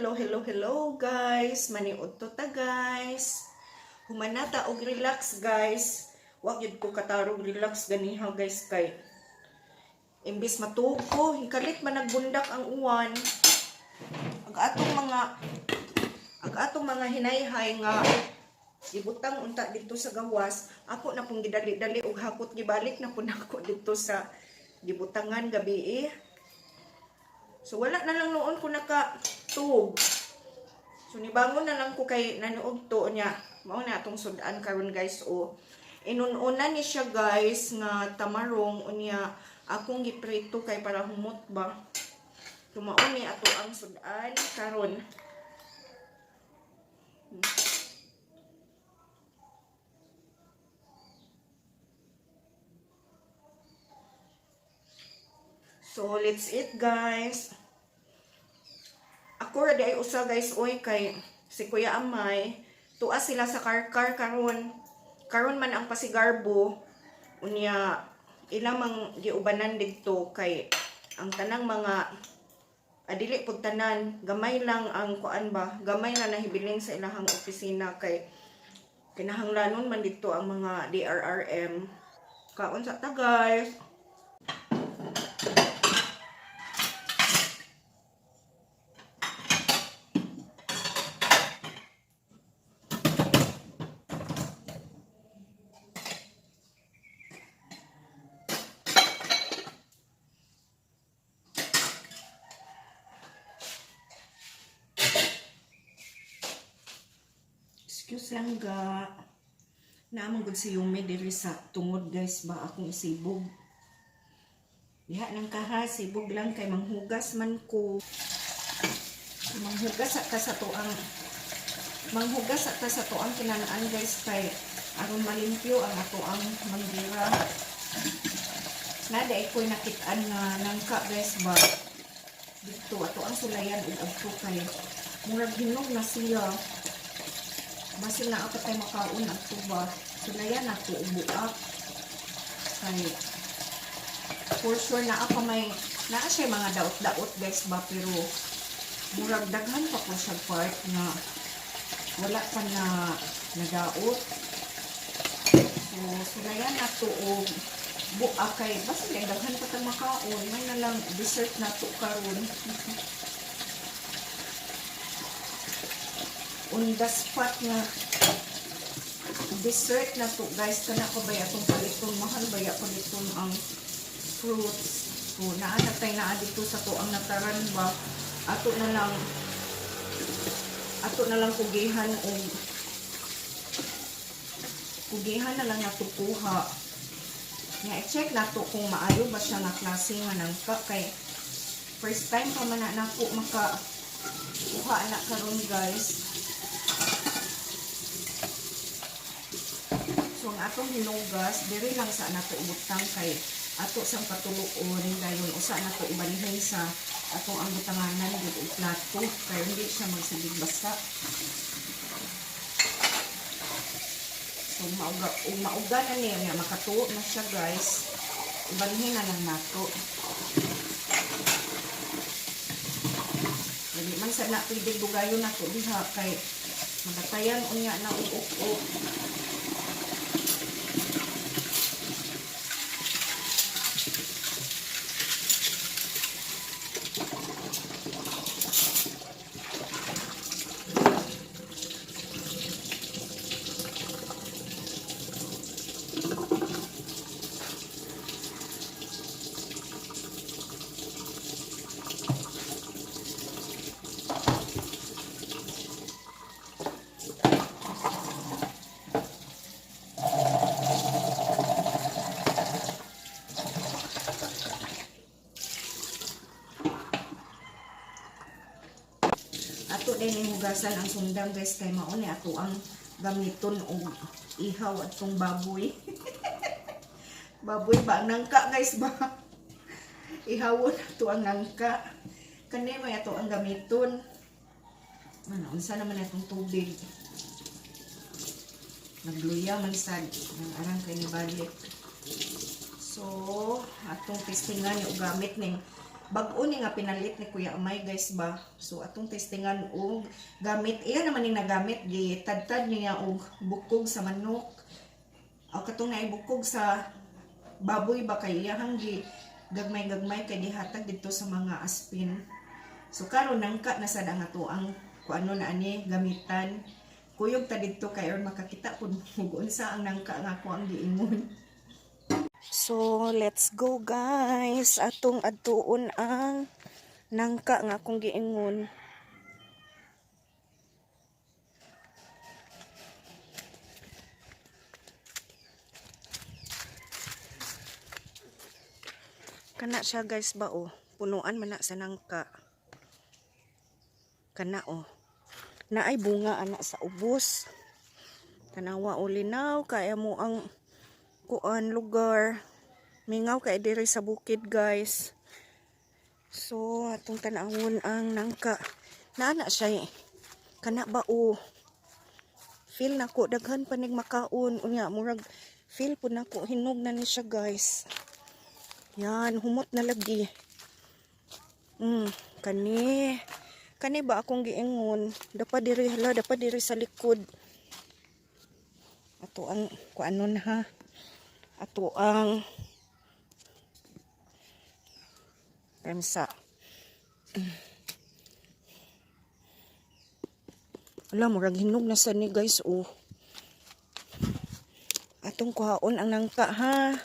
Hello, hello, hello, guys. Maniudto ta, guys. Humanata og relax, guys. Wa gyud ko katarong relax ganiha, guys, kay imbis matuog ko, hikalit man nagbundak ang uwan. Ang atong mga hinayhay nga gibutang unta dito sa gawas, ako na pong gidali-dali og hakot, gibalik na po nako dito sa gibutangan gabi eh. So wala na lang noon ko nakatuog. So nibangon na lang ko kay nanuog to niya. Mao na atong sudan karon, guys, o. Inun-una ni siya, guys, nga tamarong, unya akong giprito kay para humot ba. Mao ni ato ang sudan karon. So let's eat, guys. Ako ra diay usa, guys, oy, kay si Kuya Amay tuwa sila sa Carcar karon. Karon man ang pasigarbo, unya ila mang giubanan didto kay ang tanang mga adili pud tanan, gamay lang ang kuan ba, gamay lang nahibilin sa ilahang opisina kay kinahanglanon man didto ang mga DRRM. Kaon sa ta, guys. Excuse lang ga. Naa man gud si Yumi diri sa tungod, guys, ba, akong isibog. Diha lang ka ha, sibog lang kay manghugas man ko. Manghugas sa ta sa tuang kinanaan, guys, kay aron malimpyo ang ato ang manggira. Nada ko'y nakitaan nga nangka, guys, ba, dito ato ang sulayan ug adto kay murag hinog na siya. Basin naa pa tay makaon adto ba. Sulayan nato og buak. Kay for sure naa pa may naa siya mga daot-daot, guys, ba, pero murag daghan pa po siya part nga wala pa na nadaot. So sulayan nato og buak kay basin kay daghan pa tang makaon, may na lang dessert nato karon. On the spot nga dessert na to, guys. Kana ko baya atong paliton, mahal baya paliton ang fruits. So naa na tay naa dito sa to ang nataran ba, ato na lang kugihan og kugihan na lang nato kuha nga i-check nato kung maayo ba siya nga klase nga nangka kay first time pa man na nako maka kuha na karon, guys. So ang atong hinugas, diri lang sa nato ibutang kay ato sang patuluon dayon usa nato ibalhin sa atong ang butanganan gud og plato kay hindi siya magsigig basa. So mauga ug mauga na niya nga makatuo na siya, guys. Ibalhin na lang nato. Dili man sa na pwede dugayon nato diha kay magatayan unya na og uk-uk. Ato din ni hugasan ang sundang, guys, kay mao ni ato ang gamiton og ihaw atong baboy. Baboy ba ang nangka, guys, ba? Ihawon ato ang nangka. Kani may ato ang gamiton. Ano, unsa naman atong tubig? Nagluya man sad nang arang kay nibalik. So, atong testingan yung gamit ning Bag-o ni nga pinalit ni Kuya Amay, guys, ba. So atong testingan og gamit. Iya naman ni nagamit, gitadtad niya og bukog sa manok. O katong naay bukog sa baboy ba, kay iyahang gi gagmay-gagmay kay gihatag didto sa mga aspin. So karon nangka na sad ang ato ang kuano na ani gamitan. Kuyog ta didto kay aron makakita pud ug unsa ang nangka nga ako ang giingon. So let's go, guys. Atong adtuon ang nangka nga akong giingon. Kana siya, guys, ba, oh. Punuan man na sa nangka. Kana, oh. Naay bunga ana sa ubos. Tanawa o, linaw kaya mo ang kuan lugar. Mingaw kay diri sa bukid, guys. So atong tanawon ang nangka. Naa na siya eh. Kana ba, oh. Feel nako daghan pa nig makaon unya, murag feel pud nako hinog na ni siya, guys. Yan, humot na lagi. Kani. Kani ba akong giingon? Dapat diri, hala, dapat diri sa likod. Ato ang kuanon ha. Ato ang Remsa. Ala, murag hinog na sa ni, guys, oh. Atong kuhaon ang nangka ha.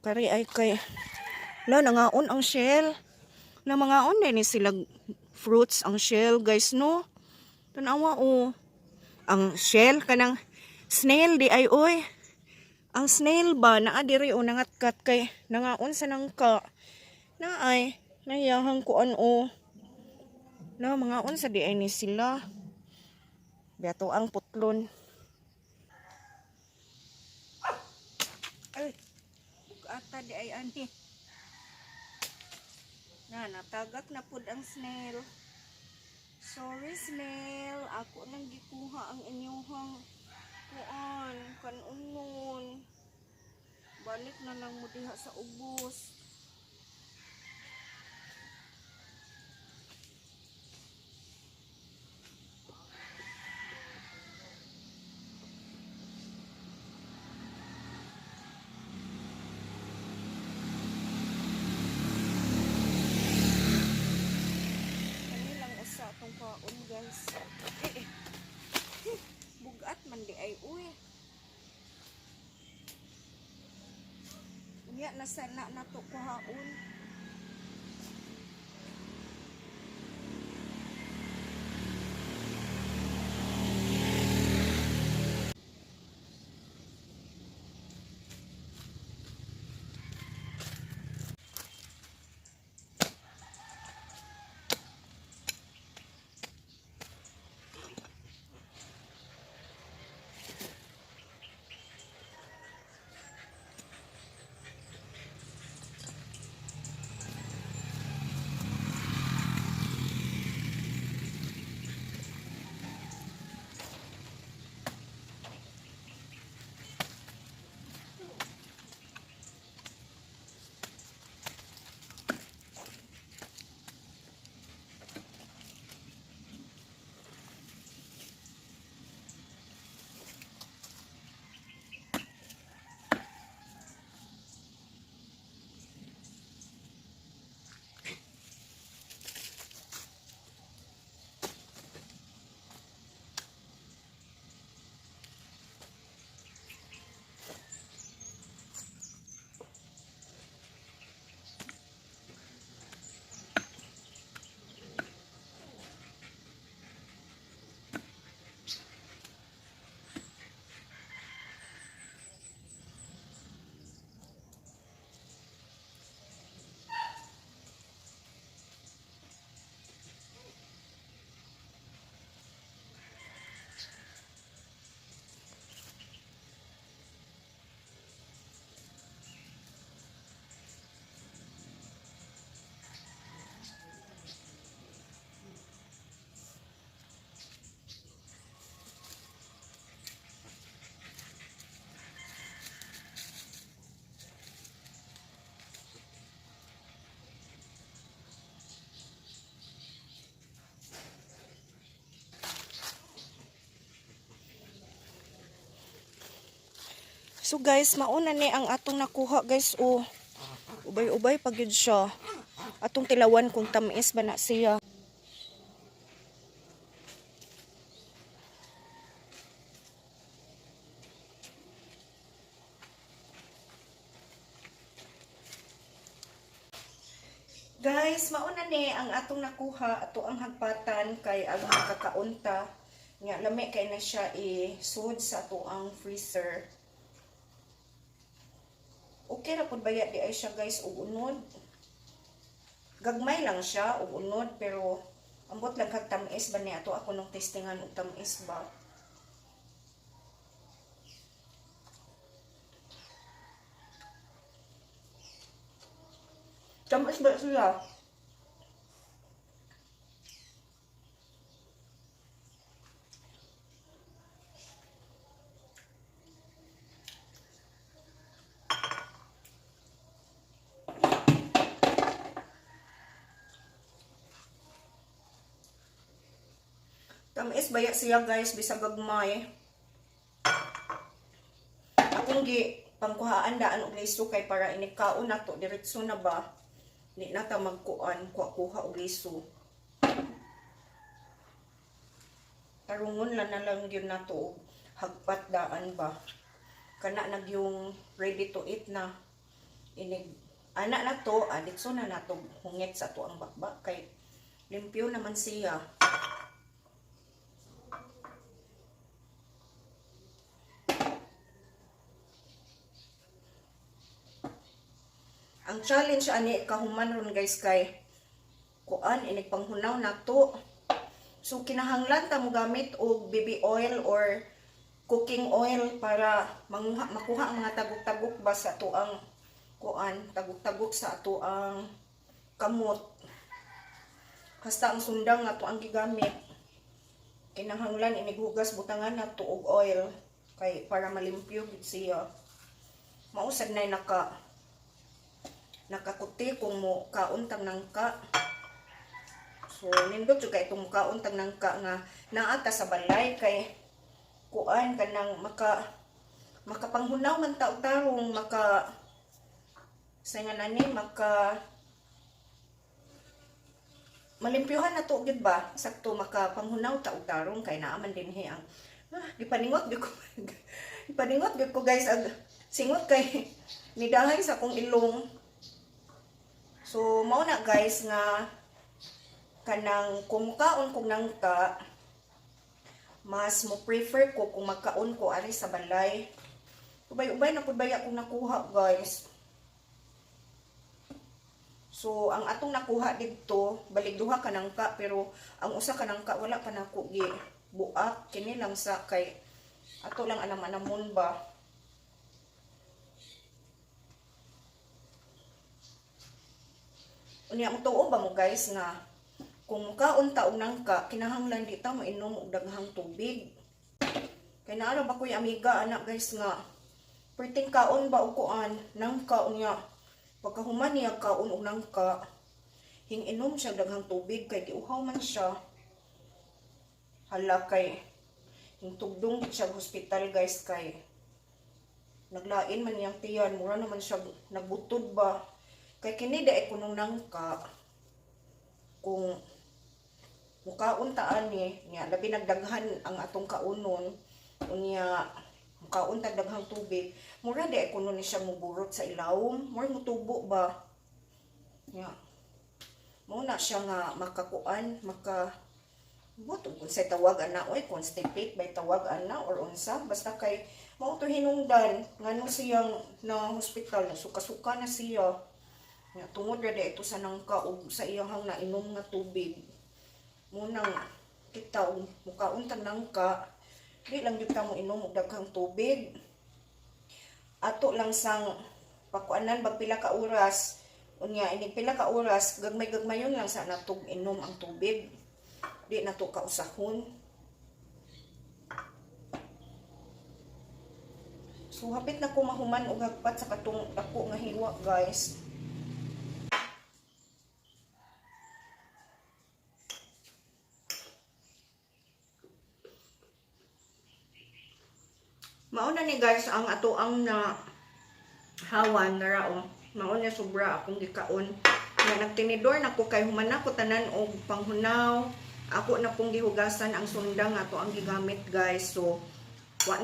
Kari ay kay la nangaon ang shell. Na mangaon din ni sila fruits ang shell, guys, no. Tanawa, oh. Ang shell kanang snail di ay, oy. Ang snail ba naa diri, oh, nangatkat kay nangaon sa nangka. Naay nayahang kuan, oh. Na mangaon sa di ay ni sila. Beto ang putlon. Ay, ata di ay ani. Na, natagak na pud ang snail. Sorry, snail, ako nang gikuha ang inyong kuan, kanunon. Balik na lang mo diha sa ubos. Kani lang usa atong kaon, guys. Eh, eh. Bugat man di ay, uy. Unya na sana nato kuhaon. So guys, mauna ni ang atong nakuha, guys, oh. Ubay-ubay pa gyud siya. Atong tilawan kung tamis ba na siya. Guys, mauna ni ang atong nakuha, ato ang hagpatan kay ang makakaunta. Nga lami kay na siya i-sud sa ato ang freezer. Okay ra pud baya di ay siya, guys, og unod. Gagmay lang siya og unod, pero ambot lang kag tamis ba niya ato ako nung testingan og tamis ba. Tamis ba siya? Tamis baya siya, guys, bisag gagmay. Akong gi pangkuhaan daan og liso kay para inikaon na to diretso na ba. Di na ta magkuan, kuha-kuha og liso. Tarungon lang na lang yun na to og hagpat daan ba. Kana nagyung ready to eat na. Inig ana na to, aditso na nato hungit sa to ang bakba kay limpyo naman siya. Ang challenge ani kahuman ron, guys, kay kuan inig panghunaw nato. So kinahanglan ta mo gamit og baby oil or cooking oil para manguha makuha ang mga tagok-tagok ba sa atuang kuan, tagok-tagok sa atuang kamot. Hasta ang sundang nga ang gigamit, kinahanglan inighugas butangan nato og oil kay para malimpyo gid siya. Mausad nay nakakuti kung mo kaon tang nangka. So nindot jud kay itong mukaon tang nangka nga naa ta sa balay kay kuan kanang makapanghunaw man ta og tarong, maka sa nga nani maka malimpyuhan na to gyud ba, sakto makapanghunaw ta og tarong kay naa man dinhi ang gipaningot gyud ko, gipaningot gyud ko, guys, ag singot kay nidahay sa akong ilong. So mao na, guys, nga kanang kung mukaon kog nangka, mas mo prefer ko kung magkaon ko ari sa balay. Ubay-ubay na pud baya akong nakuha, guys. So ang atong nakuha didto balik duha ka nangka, pero ang usa ka nangka wala pa nako gi buak, kini lang sa kay ato lang anam-anamon ba. Unya mo ba mo, guys, nga kung mukaon ta og nangka, kinahanglan di ta moinom og daghang tubig. Kay naa ba ko'y amiga anak, guys, nga perting kaon ba og kuan nangka, unya pagkahuman niya kaon og nangka, hing inom siya daghang tubig kay giuhaw man siya. Hala, kay hing tugdong gid siya hospital, guys, kay naglain man niyang tiyan, mura naman siya nagbutod ba. Kay kini dae kunong nangka, kung mukaon ta ani nya labi nagdaghan ang atong kaunon, unya mukaon ta daghang tubig, mura di kuno ni siya muburot sa ilawom, mura mutubo ba nya. Mao na siya nga makakuan, maka buto kung sa tawag ana oy, constipate by tawag ana or unsa, basta kay mao to hinungdan ngano siyang na hospital na suka-suka na siya nya tungod ra di ito sa nangka og sa iyahang nainom nga tubig. Munang kita og mukaon tag nangka, di lang gyud ta mo inom og daghang tubig. Ato lang sang pakuanan bag pila ka oras, unya inig pila ka oras gagmay-gagmayon lang sa natog inom ang tubig, di nato kausahon. So hapit na ko mahuman og hagpat sa katong dako nga hiwa, guys. Mauna ni, guys, ang ato ang na hawan na rao. Mauna sobra akong gikaon. Nga nagtinidor na ko kay human na ko tanan og panghunaw. Ako na pong gihugasan ang sundang ato ang gigamit, guys. So wa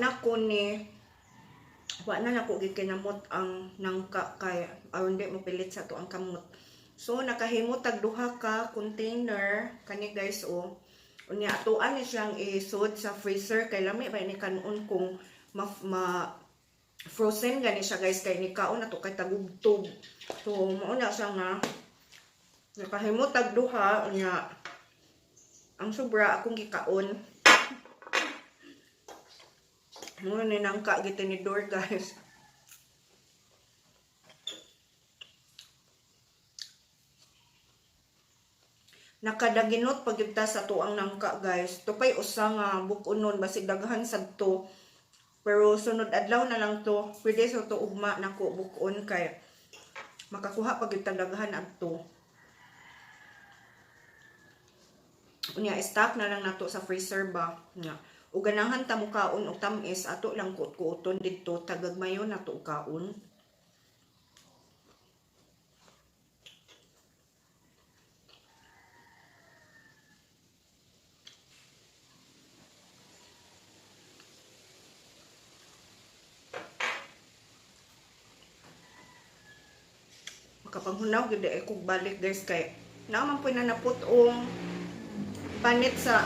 na nako gikinamot ang nangka kay aron di mo pilit sa ato ang kamot. So nakahimo tag duha ka container kani, guys, oh. Unya atuan ni siyang isod sa freezer kay lami ba ni kanon kung ma frozen gani siya, guys, kay ni kaon na to kay tagubtob. So mao na siya nga nakahimo tag duha, unya ang sobra akong gikaon. Mo ni nangka gitinidor, guys. Nakadaginot pag ta sa tuang nangka, guys. Tupay usa nga buk-unon, basig daghan sad to. Pero sunod adlaw na lang to. Pwede sa to ugma nako buk-on kay makakuha pag gyud daghan adto. Unya stock na lang nato sa freezer ba. Nya. Ug ganahan ta mukaon og tam-is, ato lang kuot-kuoton didto, tagagmayo nato og kaon. Makapanghunaw gyud ay kog balik, guys, kay naa man puy nanaput-ong panit sa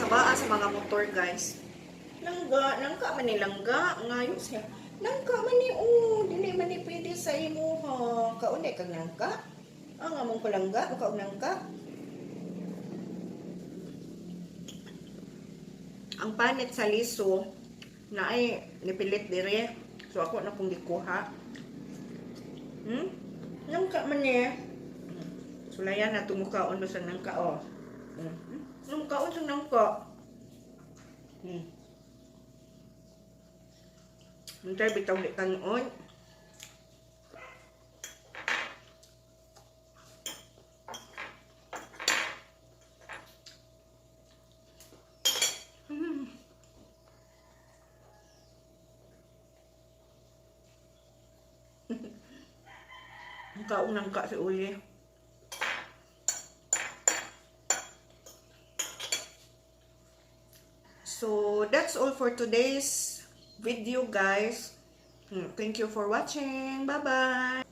baa sa mga motor, guys. Langga, nangka man ni, langga, ngayo siya. Nangka man ni, oh, dili man ni pwede sa imo ha. Kaunay kag nangka. Ang among palangga, makaon nangka. Ang panit sa liso na ay nipilit dire. So ako na kong gikuha. Nangka man ni. Sulayan na tumukaon ba sa nangka, oh. Nangkaon sa nangka. Hintay bitaw di kanon. Ang kaon nangka si Uli. So, that's all for today's video, guys. Thank you for watching. Bye-bye!